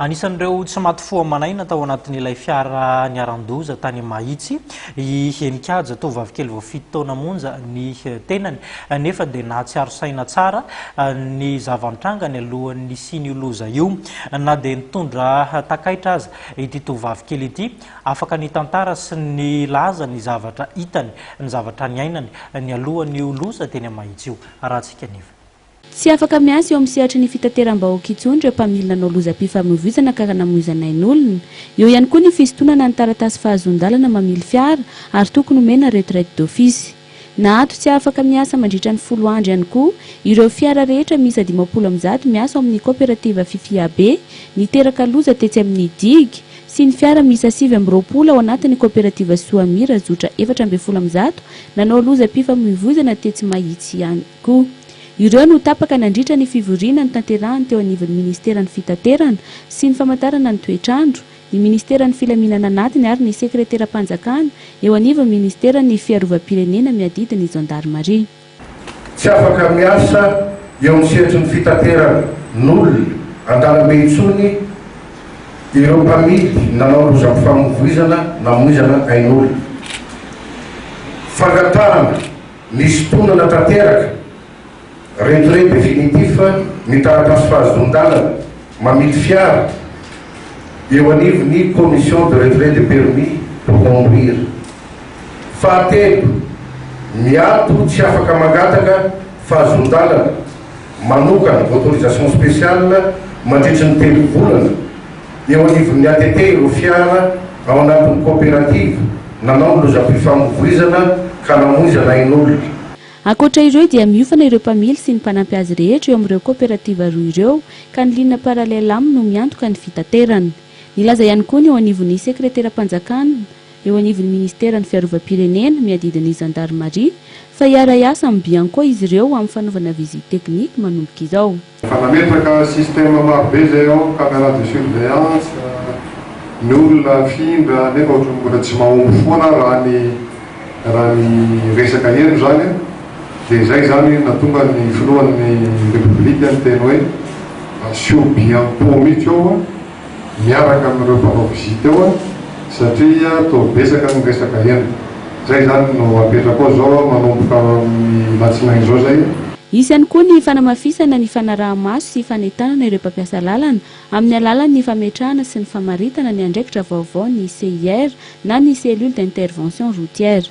Anisan'ireo tsy maty fo aman'aina tao anatin'ilay fiara niharan-doza tany Mahitsy i Heninkaja, tovovavikely vao fito taona monja ny tenany, nefa dia nahatsiaro saina tsara ny zava-nitranga nialohan'ny nisian'io loza io. Na dia nitondra takaitra aza ity tovovavikely ity, afaka nitantara sy nilaza ny zavatra hitany, ny zavatra niainany nialohan'io loza teny Mahitsy io. Arahantsika anefa. Tsy afaka miasa eo amin'ny sehatry ny fitateram-bahoaka intsony ireo mpamily nanao lozam-pifamoivoizana ka namoizana ain'olona. Eo ihany koa ny fisintonana ny taratasy fahazoan-dalana mamily fiara ary tokony homena retraite d'office. Naato tsy afaka miasa mandritra ny folo andro ihany koa ireo fiara rehetra miisa 150 miasa ao amin'ny kaoperativa Fifiabe niteraka loza tetsy amin'ny digue sy ny fiara miisa 29 ao anatin'ny kaoperativa Soamira zotra 114 nanao lozam-pifamoivoizana tetsy Mahitsy ihany koa. Ireo no tapaka nandritra ny fivoriana notanterahiny teo anivon'ny Ministeran'ny Fitaterana sy ny Famantarana ny Toetr'andro, ny Ministeran'ny Filaminana Anatiny ary ny Sekreteram-panjakana eo anivon'ny Ministeran'ny Fiarovam-pirenena miadidy ny Zandarimaria. Tsy afaka miasa eo amin'ny sehatry ny fitateran'olona an-dalambe intsony ireo mpamily nanao lozam-pifamoivoizana namoizana ain'olona. Fangatahana Nisintonana tanteraka, retrait définitif, ny taratasy fahazoan-dalana mamily fiara eo anivon'ny Commission de retrait de permis de conduire. Fahatelo, miato tsy afaka mangataka fahazoan-dalana manokana, autorisation spéciale, mandritry ny telo volana eo anivon'ny ATT ireo fiara ao anatin'ny kaoperativa nanao ny lozam-pifamoivoizana ka namoizana ain'olona. Ankoatra ireo dia miofana ireo mpamily sy ny mpanampy azy rehetra eo amin'ireo kaoperativa roa ireo ka ny ligne parallèle aminy no miantoka ny fitaterana. Nilaza ihany koa ny eo anivon'ny sekreteram-panjakana eo anivon'ny ministeran'ny fiarovam-pirenena miadidy ny zandarimaria fa hiara-hiasa amin'ny Bianco izy ireo amin'ny fanaovana visite technique manomboka izao. Efa nametraka système maro be zay ao, camera de surveillance, ny olona afindra nefa ohatran'ny mbola tsy mahomby foana raha ny raha ny resaka heno zany an, dia izay zany nahatonga ny filohan'ny Repoblika niteny hoe asio bianco mihitsy ao an, miaraka amin'ireo mpanao visite eo an, satria toa betsaka ny resaka heno. Zay zany no apetrako ao zao an, manomboka amin'ny latsinainy zao zay. Hisy ihany koa ny fanamafisana ny fanaraha-maso sy fanentanana ireo mpampiasa lalana amin'ny alalan'ny fametrahana sy ny famaritana ny andraikitra vaovao ny CIR na ny Cellule d'Intervention Routière.